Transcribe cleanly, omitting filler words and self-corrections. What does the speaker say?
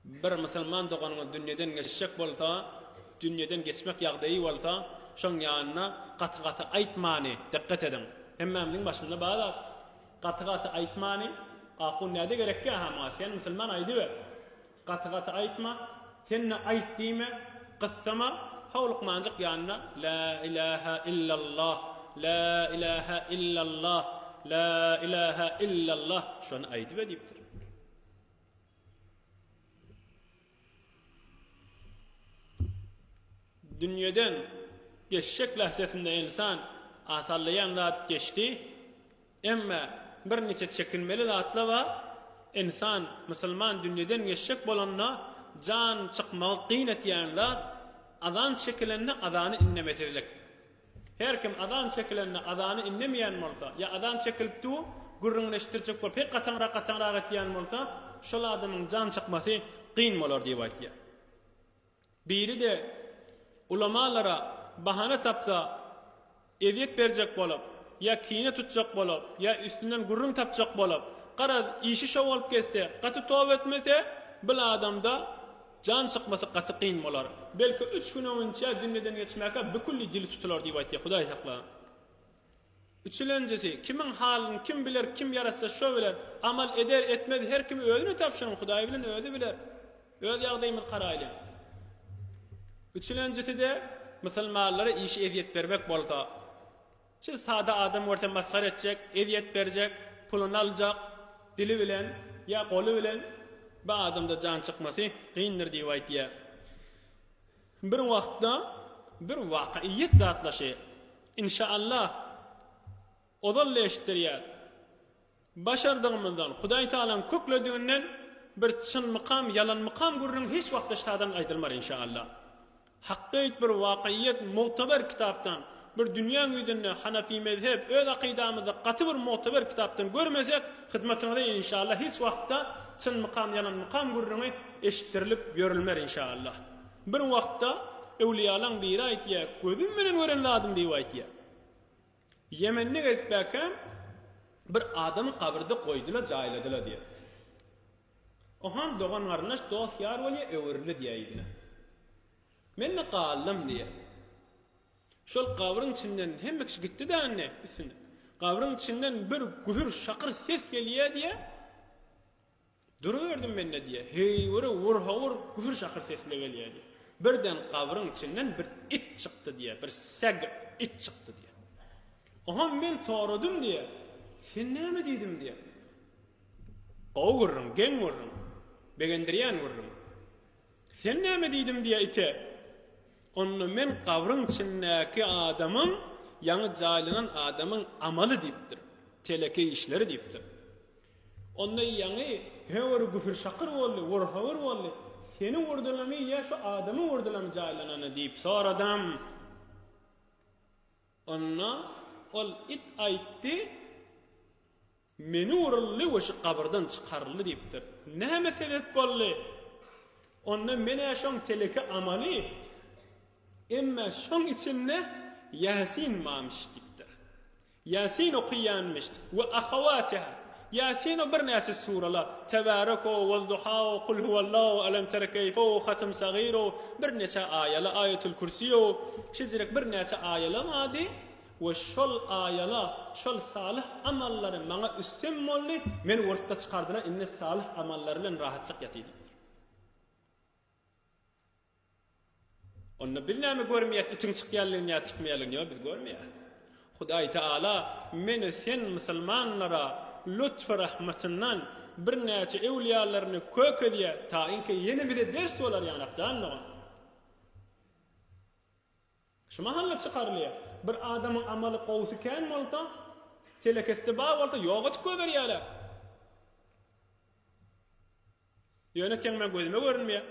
Bir musulman doganyňyz dünýeden geçjek bolsa, dünýeden geçmek ýagdaýy bolsa, şoň ýanynda gaty-gaty aýtmany, dikgat ediň. Hemmämiziň başynda bar zat. Gaty-gaty aýtmany, ahun näde gerekkä-ha muňa, sen musulman aýdyber. Gaty-gaty aýtma, sen-de aýt diýme, gyssama, howlukmanjyk ýanynda Lä ilähä illallah, lä ilähä illallah, lä ilähä illallah şony aýdyber diýipdir. Dünýeden geçjek lähzesinde ynsan asallaýan zat geçdi, emme birniçe çekinmeli zatlar bar, ynsan, musulman dünýeden geçjek bolanda jan çykmagy kyn etýän zat, azan çekilende azany inlemesizlik. Her kim azan çekilende azany inlemeýän bolsa, ýa azan çekilip dur, gürrüňini eşitdirjek bolup pek gataňrak-gataňrak etýän bolsa, şol adamyň jan çykmasy kyn bolar diýip aýtýar. Biri-de ulamalara bahana tapsa, ezýet berjek bolup, ýa kine tutjak bolup, ýa üstünden gürrüň tapjak bolup, garaz, işi şo bolup gezse, gaty toba etmese, bil adamda Jan çykmasy gaty kyn bolar. Belki üç gün öňünçä dünýeden geçmäkä bükülli dili tutular diýip aýtýar. Hudaý sakla. Üçülenjisi, kimiň halyny kim biler, kim ýaratsa şo biler. Amal eder, etmez her kim özüne tabşyryň, Hudaý bilen özi biler. Öz ýagdaýymyzy garaýlyň. Üçülenjisi-de musulmanlara işi ezýet bermek bolsa. Siz sada adam görse masgara etjek, ezýet berjek, puluny aljak, dili bilen ýa goly bilen bu adamda jan çykmasy kyndyr diýip aýtýar. Bir wagtda bir wakaýyt zatlaşy. Inşaallah ozal-da eşitdirýär. Başardygymyzdan, Hudaý Tagalaň köklediginden bir çynmykam, ýalanmykam gürrüň hiç wagtda ştadan aýdylmar inşaallah. Hakkyt bir wakyýet mugtaber kitapdan, bir dünýäň ýüzünde Hanafi mezhep öz akydamyzda gaty bir mugtaber kitapdan görmesek, hyzmatyňyza inşaallah hiç wagtda çynmykam, ýalanmykam gürrüňi eşitdirilip ýörülmer inşaallah. Bir wagtda öwliýalaň biri aýtýar, gözüm bilen gören zadym diýip aýtýar. Ýemende gezipkäkäm bir adamy gabyrda goýdular, jaýladylar diýýär. Oham dogan-garyndaş, dost-ýar bolýar, öwrüldi diýýär yzyna. Men-de galdym diýýär. Şol gabryň içinden hemme kişi gitdi-dä indi üstüne. Gabryň içinden bir gühür-şakyr ses gelýär diýýär. Duruberdim men-de diýýär. Heýwere wur-hawur gühür-şakyr sesle gelýär diýýär. Birden gabryň içinden bir it çykdy diýýär. Bir seg it çykdy diýýär. Oňam men soradym diýýär. Sen näme diýdim diýýär. Gowy gürrüň, geň gürrüň. Begendirýän gürrüň. Sen näme diýdim diýýär ite. Onda men gabryň içindäki adamyň, ýaňy jaýlanan adamyň amaly diýipdir. Teleke işleri diýipdir. Onda ýaňy höwür gühür-şakyr boldy, wur-hawur boldy. Seni urdulamy ýa şu adamy urdulamy jaýlanany diýip soradam. Onda ol it aýtdy, Meni uruldy we şu gabyrdan çykaryldy diýipdir. Näme sebäp boldy? Onda men-ä şoň teleke amaly, emme şoň içinde Ýasin barmyş diýipdir. Ýasin okaýanmyş we ahawatiha. Ýasin o birnäçe surala, Tebarek-o, Wal-duha-o, Kul huwallah-o, Alem tere keýfe-o, Hatym sagyr-o, birnäçe aýala, Aýatul Kürsi-o, şeýjirek birnäçe aýala bardy we şol aýala, şol salyh amallary maňa üstem boldy, meni wurtda çykardylar, indi salyh amallary bilen rahatjyk ýatyý diýipdir. Onda biz näme görmeýäs itiň çykýanlygyny ýa çykmaýanlygyny ýok biz görmeýäs. Hudaý Teala meni sen musulmanlara lutf rahmatyndan birnäçe öwliýalaryny kök edýär taýynki ýene bize ders bolar ýanak jan dogan. Şu mahalla çykarylýar. Bir adamyň amaly gowusy kän bolsa, telekesi bar bolsa ýok edip goýberýärler. Ýöne seň meň gözüme görünmeýär.